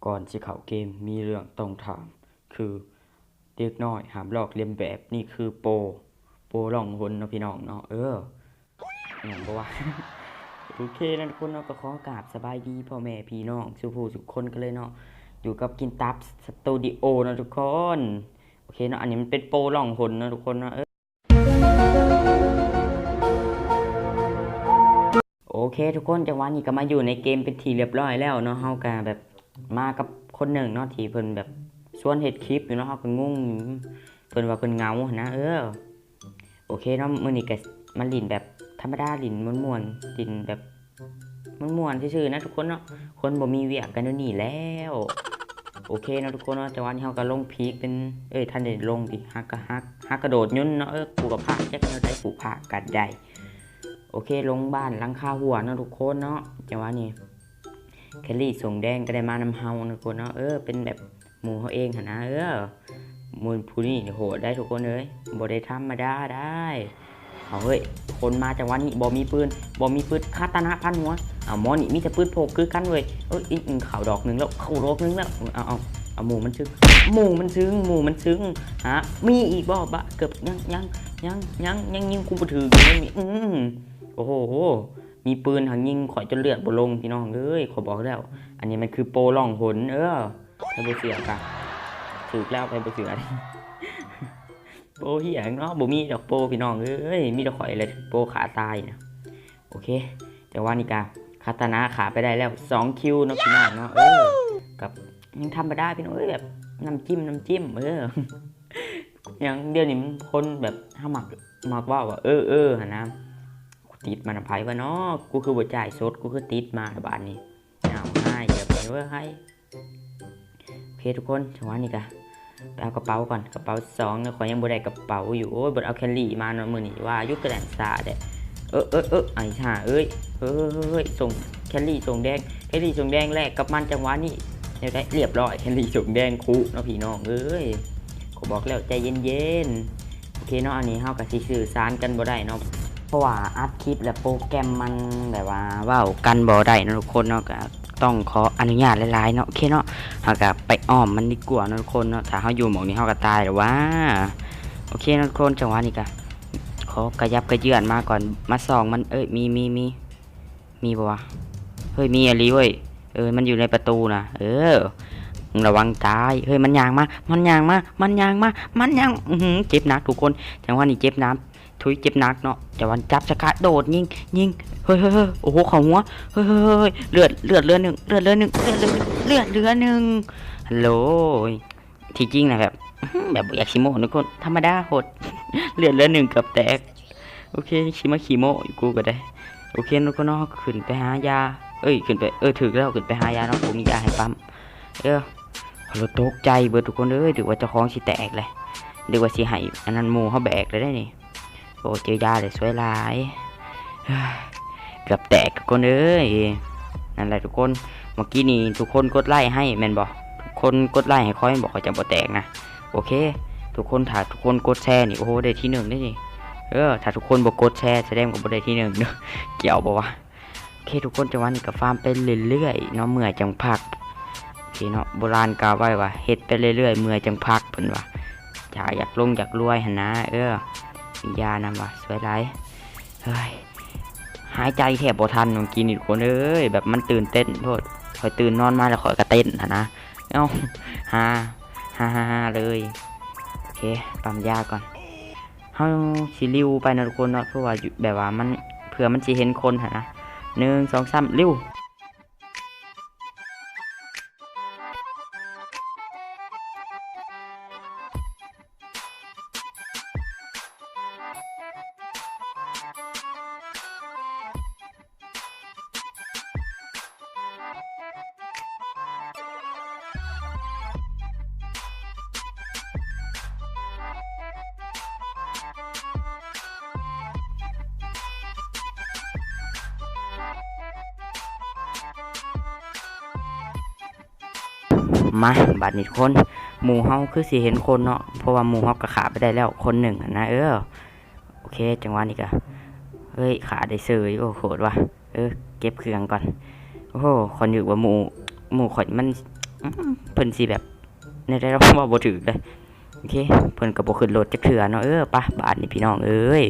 ກ່ອນຊິເຂົ້າເກມ ມີເລື່ອງຕ້ອງຖາມ ຄືເດັກນ້ອຍຫ້າມລອກລຽນແບບ ນີ້ຄືໂປ ໂປລ່ອງຫົນເນາະພີ່ນ້ອງເນາະ. ເອີ ອີຫຍັງບໍ່ວະ? ໂອເຄເນາະທຸກຄົນເນາະ ກໍຂໍກາບສະບາຍດີພໍ່ແມ່ພີ່ນ້ອງສູ່ຜູ້ສູ່ຄົນກັນເລີຍເນາະ ຢູ່ກັບກິນຕັບສະຕູດິໂອເນາະທຸກຄົນ. ໂອເຄເນາະ ອັນນີ້ມັນເປັນໂປລ່ອງຫົນເນາະທຸກຄົນເນາະ. ເອີ ໂອເຄທຸກຄົນ ຈັງຫວະນີ້ກໍມາຢູ່ໃນເກມເປັນທີ່ຮຽບຮ້ອຍແລ້ວເນາະ. ເຮົາກໍແບບມາກັບຄົນໜຶ່ງເນາະ ທີ່ເພິ່ນແບບຊວນເຮັດຄລິບຢູ່ເນາະ ເຮົາກໍງົງ ເພິ່ນວ່າເພິ່ນເຫງົາຫັ້ນນະ. ເອີ ໂອເຄເນາະ ມື້ນີ້ກໍມາຫຼິ້ນແບບທຳມະດາ ຫຼິ້ນມ່ວນໆ ຫຼິ້ນແບບ ມ່ວນໆຊື່ໆນະທຸກຄົນເນາະ ຄົນບໍ່ມີວຽກກັນແນວນີ້ແລ້ວ. ໂອເຄເນາະທຸກຄົນເນາະ ຈັງຫວະນີ້ເຮົາກໍລົງພີກເປັນ ເອີຍ ທັນໄດ້ລົງຕິ ຮັກກະຮັກ ຮັກກະໂດດຍົນເນາະ. ເອີ ກູກໍພາກ ຈັກແນວໃດກູພາກກັນໄດ້. ໂອເຄ ລົງບ້ານຫຼັງຄາຮົ່ວເນາະທຸກຄົນເນາະ. ຈັງຫວະນີ້ແຄລຣີສົ່ງແດງກໍໄດ້ມານຳເຮົາເນາະທຸກຄົນເນາະ. ເອີ ເປັນແບບ ໝູ່ເຮົາເອງຫັ້ນນະ. ເອີ ໝູ່ຜູ້ນີ້ໂຫດໄດ໋ທຸກຄົນເອີຍ ບໍ່ໄດ້ທຳມະດາໄດ໋. ເອົາເຮີ້ຍ ຄົນມາຈັງຫວະນີ້ ບໍ່ມີປືນ ບໍ່ມີປືນ ຄາຕານະພັນຫົວ. ເອົາ ໝໍນີ້ມີແຕ່ປືນພົກຄືກັນເວີຍ. ເອີຍ ເຂົ້າດອກໜຶ່ງແລ້ວ ເຂົ້າດອກໜຶ່ງແລ້ວ. ເອົາ ເອົາ ເອົາ ໝູ່ມັນຊຶງ ໝູ່ມັນຊຶງ ໝູ່ມັນຊຶງ. ຫາ ມີອີກບໍ່? ບະ ເກືອບ ຍັງ ຍັງ ຍັງ ຍັງ ຍັງຍິງກູບໍ່ຖືກ. ອືມ ໂອ້ໂຫ ມີປືນຫາກຍິງຂ້ອຍຈົນເລືອດບໍ່ລົງ ພີ່ນ້ອງເອີຍ. ຂ້ອຍບອກແລ້ວ ອັນນີ້ມັນຄືໂປລ່ອງຫົນ. ເອີ ໃຜບໍ່ເຊື່ອກະຖືກແລ້ວ ໃຜບໍ່ເຊື່ອ. ໂປເຫຍເນາະ ບໍ່ມີດອກໂປພີ່ນ້ອງເອີຍ ມີແຕ່ຂ້ອຍແຫຼະໂປຂ້າຕາຍນະ. ໂອເຄ ແຕ່ວ່ານີ້ກະຄາຕານະຂ້າໄປໄດ້ແລ້ວສອງຄິວເນາະພີ່ນ້ອງເນາະ. ເອີ ກັບຍັງທຳມະດາພີ່ນ້ອງເອີຍ ແບບນ້ຳຈິ້ມ ນ້ຳຈິ້ມ. ເອີ ຫຍັງດຽວນີ້ມັນຄົນແບບເຮົາມັກ ມັກເວົ້າວ່າ ເອີ ເອີ ຫັ້ນນະ. ກູຕິດມານຳໃຜວະເນາະ ກູຄືບໍ່ຈ່າຍສົດ ກູຄືຕິດມາລະບາດນີ້. ອ້າວ ຫາຍແບບນີ້ເວີ້ຍ ໂອເຄທຸກຄົນ ຈັງຫວະນີ້ກະໄປເອົາກະເປົາກ່ອນ ກະເປົາສອງເນາະ. ຂ້ອຍຍັງບໍ່ໄດ້ກະເປົາຢູ່ ໂອ້ຍ ບໍ່ໄດ້ເອົາແຄລຣີມາເນາະມື້ນີ້ ວ່າຢູ່ກະແລ່ນຊ້າແທ້. ເອີ ເອີ ເອີ ໄອ້ຫ່າເອີຍ ເຮີ້ຍ ສົ່ງແຄລຣີສົ່ງແດງ ແຄລຣີສົ່ງແດງແລກກັບມັນ ຈັງຫວະນີ້ແນວໃດ ລຽບຮ້ອຍ ແຄລຣີສົ່ງແດງຄຸເນາະພີ່ນ້ອງເອີຍ. ຂ້ອຍບອກແລ້ວໃຈເຢັນໆ. ໂອເຄເນາະ ອັນນີ້ເຮົາກະຊິສື່ສານກັນບໍ່ໄດ້ເນາະ ເພາະວ່າອັດຄລິບແລ້ວໂປຣແກຣມມັນແບບວ່າເວົ້າກັນບໍ່ໄດ້ເນາະທຸກຄົນເນາະ ກະ ຕ້ອງຂໍອະນຸຍາດຫຼາຍໆເນາະ. ໂອເຄເນາະ ເຮົາກະໄປອ້ອມມັນດີກວ່າເນາະທຸກຄົນເນາະ ຖ້າເຮົາຢູ່ໝ່ອງນີ້ເຮົາກະຕາຍແລ້ວຫວາ. ໂອເຄເນາະທຸກຄົນ ຈັງຫວະນີ້ກະຂໍກະຫຍັບກະເຍືອນມາກ່ອນ ມາສ່ອງມັນ. ເອີຍ ມີ ມີ ມີ ມີບໍ່ວະ? ເຮີ້ຍ ມີອີ່ຫຼີເວີຍ. ເອີ ມັນຢູ່ໃນປະຕູນະ ເອີ ລະວັງຕາຍ. ເຮີ້ຍ ມັນຍ່າງມາ ມັນຍ່າງມາ ມັນຍ່າງມາ ມັນຍ່າງ ອືຫື ເຈັບໜັກທຸກຄົນ ຈັງຫວະນີ້ເຈັບໜັກ ທຸຍ ເຈັບໜັກເນາະ. ຈະວັນຈັບສະກາດໂດດຍິງ ຍິງ ເຮີ້ຍ ເຮີ້ຍ ເຮີ້ຍ ໂອ້ໂຫ ເຂົ້າຫົວ ເຮີ້ຍ ເຮີ້ຍ ເລືອດ ເລືອດເຫຼືອໜຶ່ງ ເລືອດເຫຼືອໜຶ່ງ ເລືອດເຫຼືອໜຶ່ງ. ຮັນໂຫຼ ທີ່ຈິງນະແບບ ແບບບໍ່ຢາກຊິໂມ້ທຸກຄົນ ທຳມະດາໂພດ ເລືອດເຫຼືອໜຶ່ງເກືອບແຕກ. ໂອເຄ ຊິມາຂີ້ໂມ້ຢູ່ ກູກະໄດ້. ໂອເຄທຸກຄົນເນາະ ເຮົາຂຶ້ນໄປຫາຢາ ເອີຍ ຂຶ້ນໄປ ເອີ ຖືກແລ້ວ ຂຶ້ນໄປຫາຢາເນາະ ບໍ່ມີຢາໃຫ້ປ້ຳ. ເອີ ຂ້ອຍໂຕກໃຈເບິດທຸກຄົນເອີຍ ນຶກວ່າເຈົ້າຂອງຊິແຕກແຫຼະ ນຶກວ່າຊິໃຫ້ອັນນັ້ນໝູ່ເຮົາແບກແລ້ວເດ້ນີ້. ໂອ້ ເຈີຢາແລ້ວ ສວຍຫຼາຍ ເກືອບແຕກທຸກຄົນເອີຍ. ນັ້ນແຫຼະທຸກຄົນ ເມື່ອກີ້ນີ້ທຸກຄົນກົດໄລ້ໃຫ້ແມ່ນບໍ່? ທຸກຄົນກົດໄລ້ໃຫ້ຂ້ອຍແມ່ນບໍ່? ຂ້ອຍຈັ່ງບໍ່ແຕກນະ. ໂອເຄ ທຸກຄົນ ຖ້າທຸກຄົນກົດແຊນີ້ ໂອ້ໂຫ ໄດ້ທີໜຶ່ງເດ້ນີ້. ເອີ ຖ້າທຸກຄົນບໍ່ກົດແຊ ສະແດງວ່າບໍ່ໄດ້ທີໜຶ່ງເດີ້ ກ່ຽວບໍ່ວະ? ໂອເຄທຸກຄົນ ຈັງຫວະນີ້ກະຟາມໄປເລື້ອຍໆເນາະ ເມື່ອຍຈັ່ງພັກ. ໂອເຄເນາະ ໂບລານກ່າວໄວ້ວ່າ ເຮັດໄປເລື້ອຍໆ ເມື່ອຍຈັ່ງພັກ ເພິ່ນວ່າ ຖ້າຢາກລົງຢາກລວຍຫັ້ນນະ. ເອີ ມີຢານຳວ່າ ສວຍຫຼາຍ ເຮີ້ຍ ຫາຍໃຈແທບບໍ່ທັນເມື່ອກີ້ນີ້ທຸກຄົນເອີຍ ແບບມັນຕື່ນເຕັ້ນໂພດ. ຂ້ອຍຕື່ນນອນມາແລ້ວຂ້ອຍກະເຕັ້ນຫັ້ນນະ. ເອົ້າ ຮາ ຮາ ຮາ ຮາເລີຍ. ໂອເຄ ປ້ຳຢາກ່ອນ ເຮົາຊິລິວໄປເນາະທຸກຄົນເນາະ ເພາະວ່າ ແບບວ່າມັນ ເຜື່ອມັນຊິເຫັນຄົນຫັ້ນນະ. ໜຶ່ງ ສອງ ສາມ ລິວ. ມາ ບາດນີ້ທຸກຄົນ ໝູ່ເຮົາຄືຊິເຫັນຄົນເນາະ ເພາະວ່າໝູ່ເຮົາກະຂ້າໄປໄດ້ແລ້ວຄົນໜຶ່ງຫັ້ນນະ. ເອີ ໂອເຄ ຈັງຫວະນີ້ກະ ເຮີ້ຍ ຂ້າໄດ້ເສີຍ ໂອ້ ໂຫດວ່າ. ເອີ ເກັບເຄື່ອງກ່ອນ. ໂອ້ໂຫ ຂ້ອຍນຶກວ່າໝູ່ ໝູ່ຂ້ອຍມັນ ອືມ ເພິ່ນຊິແບບ ແນວໃດເນາະ ເວົ້າບໍ່ຖືກເດ້. ໂອເຄ ເພິ່ນກໍບໍ່ຂຶ້ນລົດຈັກເທື່ອເນາະ. ເອີ ໄປ ບາດນີ້ພີ່ນ້ອງເອີຍ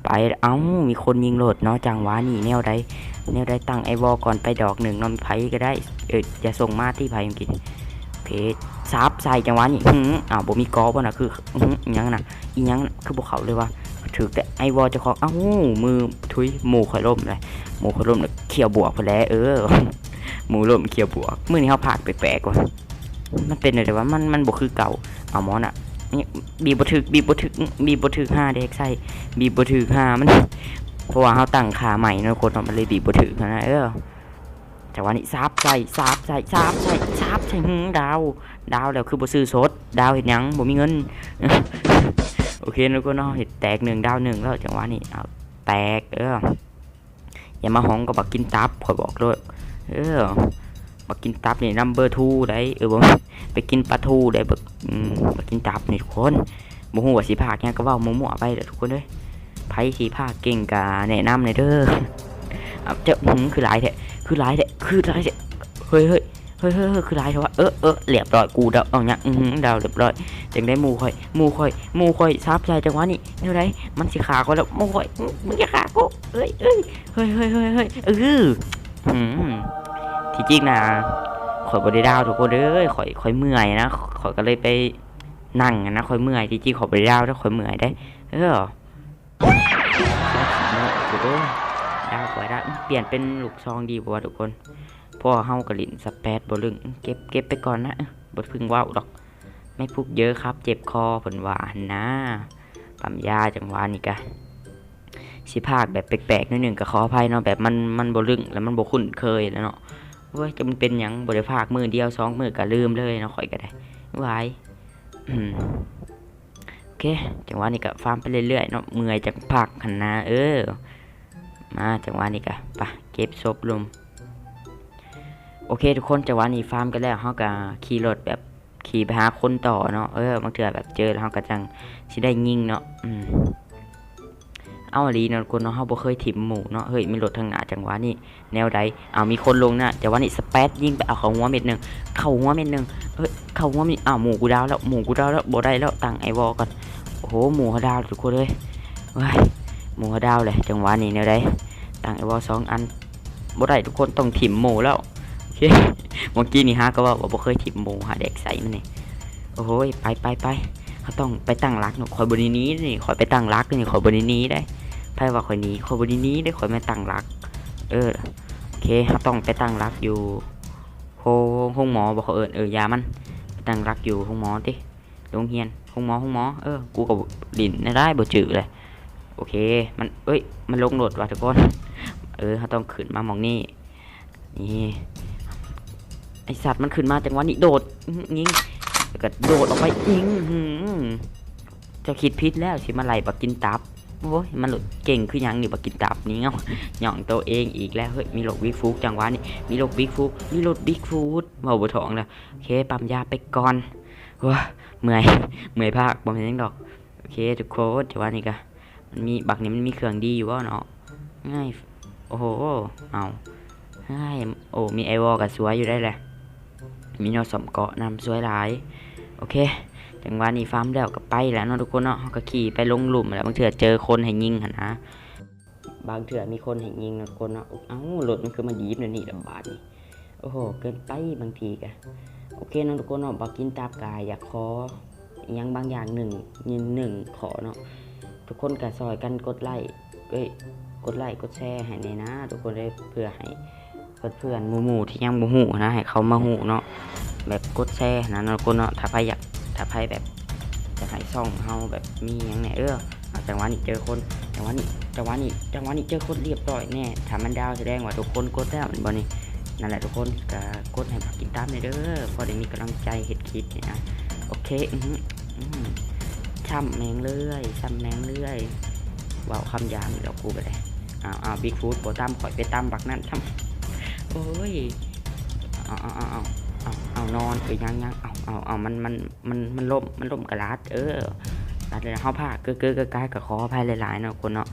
ໄປ. ເອົ້າ ມີຄົນຍິງລົດເນາະ ຈັງຫວະນີ້. ແນວໃດ ແນວໃດ ຕັ້ງໄອວໍກ່ອນໄປດອກໜຶ່ງເນາະ. ມີໃຜກໍໄດ້ ເອີ ຢ່າສົ່ງມາຕິ ໃຜເມື່ອກີ້. ໂອເຄ ສາບໃສ່ ຈັງຫວະນີ້. ຫື ອ້າວ ບໍ່ມີເກາະບໍ່ນະ? ຄື ຫື ອີຫຍັງນະ ອີຫຍັງນະ ຄືບໍ່ເຂົ້າເລີຍວະ? ຖືກແຕ່ໄອວໍເຈົ້າຂອງ. ເອົ້າ ມື ທຸຍ ໝູ່ຂ້ອຍລົ້ມເລີຍ ໝູ່ຂ້ອຍລົ້ມເລີຍ. ເຂ້ຍບວກພຸ້ນແຫຼະ ເອີ ໝູ່ລົ້ມເຂ້ຍບວກ. ມື້ນີ້ເຮົາພາກແປກໆວ່າ ມັນເປັນແນວໃດວະ? ມັນ ມັນບໍ່ຄືເກົ່າ. ເອົາໝໍນະ ບີບບໍ່ຖືກ ບີບບໍ່ຖືກ ບີບບໍ່ຖືກ ຫາແດກໃສ່ ບີບບໍ່ຖືກ ຫາມັນ. ເພາະວ່າເຮົາຕັ້ງຄ່າໃໝ່ເນາະ ໂຄດເນາະ ມັນເລີຍບີບບໍ່ຖືກຫັ້ນນະ. ເອີ ຈັງຫວະນີ້ ສາບໃສ່ ສາບໃສ່ ສາບໃສ່ ສາບໃສ່. ຫື ດາວ ດາວແລ້ວ ຄືບໍ່ຊື້ສົດ? ດາວເຮັດຫຍັງ? ບໍ່ມີເງິນ. ໂອເຄ ທຸກຄົນເນາະ ເຮັດແຕກໜຶ່ງ ດາວໜຶ່ງແລ້ວ ຈັງຫວະນີ້. ເອົາ ແຕກ ເອີ ຢ່າມາຫ້ອງກັບບັກກິນຕັບ ຂ້ອຍບອກໂລດ. ເອີ ບັກກິນຕັບນີ້ number two ໄດ໋. ເອີ ບໍ່ ໄປກິນປາທູໄດ໋ ບັກ ອືມ ບັກກິນຕັບນີ້ ທຸກຄົນ. ບໍ່ຮູ້ວ່າຊິພາກຫຍັງ ກໍເວົ້າມົ້ວໆໄປແຫຼະ ທຸກຄົນເອີຍ. ໃຜຊິພາກເກັ່ງກໍແນະນຳແດ່ເດີ. ເອົາ ເຈົ້າ ຫື ຄືຫຼາຍແທ້ ຄືຫຼາຍແທ້ ຄືຫຼາຍແທ້. ເຮີ້ຍ ເຮີ້ຍ ເຮີ້ຍ ເຮີ້ຍ ຄືຫຼາຍແທ້ວະ? ເອີ ເອີ ລຽບຮ້ອຍ ກູດາວ ເອົາຫຍັງ ຫື ດາວລຽບຮ້ອຍ. ຈັ່ງໃດ ໝູ່ຂ້ອຍ ໝູ່ຂ້ອຍ ໝູ່ຂ້ອຍ ສາບໃສ່ ຈັງຫວະນີ້. ແນວໃດ ມັນຊິຂ້າຂ້ອຍແລ້ວ ໝູ່ຂ້ອຍ. ມຶງຢ່າຂ້າກູ ເອີຍ ເອີຍ ເຮີ້ຍ ເຮີ້ຍ ເຮີ້ຍ ເຮີ້ຍ. ອື ທີ່ຈິງນະ ຂ້ອຍບໍ່ໄດ້ດາວ ທຸກຄົນເອີຍ. ຂ້ອຍ ຂ້ອຍເມື່ອຍນະ ຂ້ອຍກໍເລີຍໄປ ນັ່ງນະ ຂ້ອຍເມື່ອຍ. ທີ່ຈິງຂ້ອຍບໍ່ໄດ້ດາວເດີ ຂ້ອຍເມື່ອຍເດ້. ເອີ ໂອ້ ດາວກວ່າດາວ. ປ່ຽນເປັນລູກຊອງດີບໍ່ວະ ທຸກຄົນ? ເພາະວ່າເຮົາກໍຫຼິ້ນສະແປດບໍ່ລຶ້ງ. ເກັບ ເກັບໄປກ່ອນນະ ບໍ່ເພິ່ງເວົ້າດອກ. ໄມ້ພຸກເຢີະຄັບ ເຈັບຄໍ ເພິ່ນວ່າຫັ້ນນະ. ປ້ຳຢາ ຈັງຫວະນີ້ກະຊິພາກແບບແປກໆໜ້ອຍໜຶ່ງ ກໍຂໍອະໄພເນາະ ແບບມັນ ມັນບໍ່ລຶ້ງ ແລ້ວມັນບໍ່ຄຸ້ນເຄີຍແລ້ວເນາະ. ໂອ້ຍ ຈັກມັນເປັນຫຍັງ ບໍ່ໄດ້ພາກມື້ດຽວສອງມື້ກໍລືມເລີຍເນາະ ຂ້ອຍກໍໄດ້. ຫວາຍ ອືມ ໂອເຄ ຈັງຫວະນີ້ກໍຟາມໄປເລື້ອຍໆເນາະ ເມື່ອຍຈັ່ງພັກຫັ້ນນະ. ເອີ ມາ ຈັງຫວະນີ້ກໍໄປເກັບສົບລົມ. ໂອເຄ ທຸກຄົນ ຈັງຫວະນີ້ຟາມກັນແລ້ວ ເຮົາກໍຂີ່ລົດແບບ ຂີ່ໄປຫາຄົນຕໍ່ເນາະ. ເອີ ບາງເທື່ອແບບເຈີແລ້ວເຮົາກໍຈັ່ງຊິໄດ້ຍິງເນາະ. ອືມ ເອົາອີ່ຫຼີເນາະ ທຸກຄົນເນາະ ເຮົາບໍ່ເຄີຍຖິ້ມໝູ່ເນາະ. ເຮີ້ຍ ມີລົດທາງໜ້າ ຈັງຫວະນີ້ແນວໃດ? ເອົາ ມີຄົນລົງນະ ຈັງຫວະນີ້ສະແປດຍິງໄປ ເອົາ ເຂົ້າຫົວເມັດໜຶ່ງ ເຂົ້າຫົວເມັດໜຶ່ງ. ເຮີ້ຍ ເຂົ້າຫົວເມັດ ເອົາ ໝູ່ກູດາວແລ້ວ ໝູ່ກູດາວແລ້ວ ບໍ່ໄດ້ແລ້ວ ຕັ້ງໄອວໍກ່ອນ. ໂອ້ໂຫ ໝູ່ເຮົາດາວ ທຸກຄົນເອີຍ. ເອີຍ ໝູ່ເຮົາດາວແຫຼະ ຈັງຫວະນີ້ແນວໃດ? ຕັ້ງໄອວໍສອງອັນ ບໍ່ໄດ້ ທຸກຄົນ ຕ້ອງຖິ້ມໝູ່ແລ້ວ. ໂອເຄ ເມື່ອກີ້ນີ້ຫາກໍເວົ້າວ່າບໍ່ເຄີຍຖິ້ມໝູ່ ຫາແດກໃສ່ມັນນີ້. ໂອ້ໂຫ ໄປ ໄປ ໄປ ເຮົາຕ້ອງໄປຕັ້ງຫຼັກເນາະ. ຂ້ອຍບໍ່ໄດ້ໜີເດ້ນີ້ ຂ້ອຍໄປຕັ້ງຫຼັກເດ້ນີ້ ຂ້ອຍບໍ່ໄດ້ໜີເດ້. ໃຜວ່າຂ້ອຍໜີ? ຂ້ອຍບໍ່ໄດ້ໜີເດ້ ຂ້ອຍມາຕັ້ງຫຼັກ. ເອີ ໂອເຄ ເຮົາຕ້ອງໄປຕັ້ງຫຼັກຢູ່ໂຮງ ໂຮງໝໍບໍ່ ເຂົາເອີ້ນ. ເອີ ຢ່າມັນ ໄປຕັ້ງຫຼັກຢູ່ໂຮງໝໍຕິ ໂຮງຮຽນ ໂຮງໝໍ ໂຮງໝໍ. ເອີ ກູກໍຫຼິ້ນແນວໃດບໍ່ຈື່ເລີຍ. ໂອເຄ ມັນ ເອີຍ ມັນລົງລົດວ່ະ ທຸກຄົນ. ເອີ ເຮົາຕ້ອງຂຶ້ນມາໝ່ອງນີ້. ນີ້ ໄອ້ສັດ ມັນຂຶ້ນມາ ຈັງຫວະນີ້ໂດດ ອື ຍິງ ແລ້ວກໍໂດດອອກໄປ ຍິງ. ຫື ເຈົ້າຄິດຜິດແລ້ວ ຊິມາໄລ່ບັກກິນຕັບ. ໂອ້ຍ ມັນໂລດເກັ່ງຄືຫຍັງນີ້ ບັກກິນຕັບນີ້. ເອົ້າ ຍ່ອງໂຕເອງອີກແລ້ວ. ເຮີ້ຍ ມີລົດບິກຟູດ ຈັງຫວະນີ້ ມີລົດບິກຟູດ ມີລົດບິກຟູດ ເວົ້າບໍ່ຖອອງແລ້ວ. ໂອເຄ ປ້ຳຢາໄປກ່ອນ. ໂອ້ຍ ເມື່ອຍ ເມື່ອຍພາກ ບໍ່ແມ່ນຫຍັງດອກ. ໂອເຄ ທຸກຄົນ ຈັງຫວະນີ້ກະ ມັນມີ ບັກນີ້ມັນມີເຄື່ອງດີຢູ່ບໍ່ເນາະ? ງ່າຍ ໂອ້ໂຫ ເອົາ ງ່າຍ. ໂອ້ ມີໄອວໍກະສວຍຢູ່ໄດ໋ແຫຼະ ມີແນວສ້ອມເກາະນຳ ສວຍຫຼາຍ. ໂອເຄ ຈັງຫວະນີ້ຟາມແລ້ວກະໄປແລ້ວເນາະ ທຸກຄົນເນາະ. ເຮົາກະຂີ່ໄປລົງລຸ່ມແລ້ວ ບາງເທື່ອເຈີຄົນໃຫ້ຍິງຫັ້ນນະ ບາງເທື່ອມີຄົນໃຫ້ຍິງເນາະ ທຸກຄົນເນາະ. ເອົ້າ ລົດມັນຄືມາດີບແນວນີ້ລະບາດນີ້. ໂອ້ໂຫ ເກີນໄປບາງທີກະ. ໂອເຄເນາະ ທຸກຄົນເນາະ ບັກກິນຕັບກະຢາກຂໍອີ່ຫຍັງບາງຢ່າງໜຶ່ງ ໜຶ່ງ ໜຶ່ງຂໍ້ເນາະ. ທຸກຄົນກະຊ່ອຍກັນກົດໄລ້ ເອີຍ ກົດໄລ້ກົດແຊໃຫ້ແດ່ນະ ທຸກຄົນເອີຍ ເພື່ອໃຫ້ເພື່ອນໆ ໝູ່ໆ ທີ່ຍັງບໍ່ຮູ້ນະ ໃຫ້ເຂົາມາຮູ້ເນາະ ແບບກົດແຊຫັ້ນນະ ທຸກຄົນເນາະ. ຖ້າໃຜຢາກ ຖ້າໃຜແບບ ຢາກໃຫ້ຊ່ອງເຮົາແບບມີຫຍັງແດ່. ເອີ ເອົາ ຈັງຫວະນີ້ເຈີຄົນ ຈັງຫວະນີ້ ຈັງຫວະນີ້ ຈັງຫວະນີ້ເຈີຄົນ ລຽບຮ້ອຍແນ່. ຖ້າມັນດາວ ສະແດງວ່າທຸກຄົນກົດແລ້ວແມ່ນບໍ່ນີ້? ນັ້ນແຫຼະ ທຸກຄົນກະກົດໃຫ້ບັກກິນຕັບແດ່ເດີ ພໍໄດ້ມີກຳລັງໃຈເຮັດຄລິບນີ້ນະ. ໂອເຄ ອື ອື ຊ້ຳແມ່ງເລີຍ ຊ້ຳແມ່ງເລີຍ ເວົ້າຄຳຫຍາບນີ້ດອກ ກູກະໄດ້. ເອົາ ເອົາ ບິກຟູດ ບໍ່ຕຳ ຂ້ອຍໄປຕຳບັກນັ້ນຊ້ຳ. ໂອ້ຍ ເອົາ ເອົາ ນອນ ເອີຍ ຍັງ ຍັງ ເອົາ ເອົາ ເອົາ ມັນ ມັນ ມັນ ມັນລົ້ມ ມັນລົ້ມກະລາດ. ເອີ ລາດແລ້ວເຮົາພາກເກີກໆກາຍໆ ກະຂໍອະໄພຫຼາຍໆເນາະ ທຸກຄົນເນາະ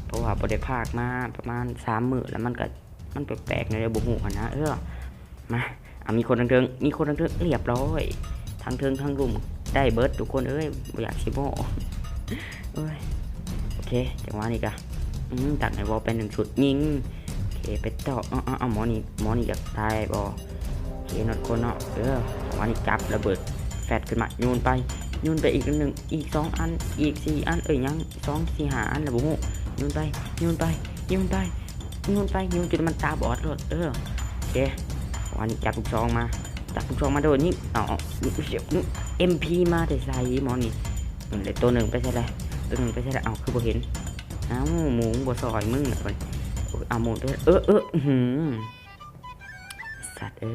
ເພາະວ່າບໍ່ໄດ້ພາກມາປະມານສາມມື້ແລ້ວ ມັນກະ ມັນແປກໆແນວໃດບໍ່ຮູ້ຫັ້ນນະ. ເອີ ມາ ອ່ະ ມີຄົນທາງເທິງ ມີຄົນທາງເທິງ ລຽບຮ້ອຍ ທັງເທິງທັງລຸ່ມ ໄດ້ເບິດທຸກຄົນເອີຍ ບໍ່ຢາກຊິເວົ້າ ໂອ້ຍ ໂອເຄ ຈັງຫວະນີ້ກະ ອືມ ຕັດໃຫ້ວໍໄປໜຶ່ງຊຸດ ຍິງ ໂອເຄ ໄປຕໍ່ ເອົາ ເອົາ ເອົາ ໝໍນີ້ ໝໍນີ້ຢາກຕາຍບໍ່? ໂອເຄ ນັອດຄົນເນາະ ເອີ ຈັງຫວະນີ້ຈັບລະເບີດແຟດຂຶ້ນມາ ໂຍນໄປ ໂຍນໄປອີກໜຶ່ງ ອີກສອງອັນ ອີກສີ່ອັນ ເອີຍ ຍັງສອງ ສີ່ ຫ້າອັນລະບໍ່ຮູ້ ໂຍນໄປ ໂຍນໄປ ໂຍນໄປ ໂຍນໄປ ໂຍນຈົນມັນຕາບອດໂລດ ເອີ ໂອເຄ ອັນນີ້ຈັບລູກຊອງມາ ຈັບລູກຊອງມາໂດດຍິງ ເອົາ ເອັມພີ ມາແຕ່ໃສໝໍນີ້ ເອີ ໂຕໜຶ່ງໄປໃສລະ ໂຕໜຶ່ງໄປໃສລະ ເອົ້າ ຄືບໍ່ເຫັນ ເອົ້າ ໝູບໍ່ຊ່ອຍມຶງລະ ເອົາ ໝູໄປ ເອີ ເອີ ອື ສັດເອີ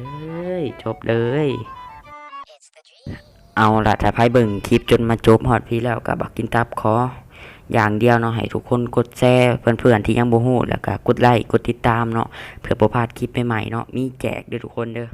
ຍ ຈົບເລີຍ. ເອົາລະ ຖ້າໃຜເບິ່ງຄລິບຈົນມາຈົບຮອດພີ້ແລ້ວ ກໍບັກກິນຕັບຂໍຢ່າງດຽວເນາະ ໃຫ້ທຸກຄົນກົດແຊເພື່ອນໆທີ່ຍັງບໍ່ຮູ້ ແລ້ວກໍກົດໄລກົດຕິດຕາມເນາະ ເພື່ອບໍ່ພາດຄລິບໃໝ່ໆເນາະ ມີແຈກເດີທຸກຄົນເດີ.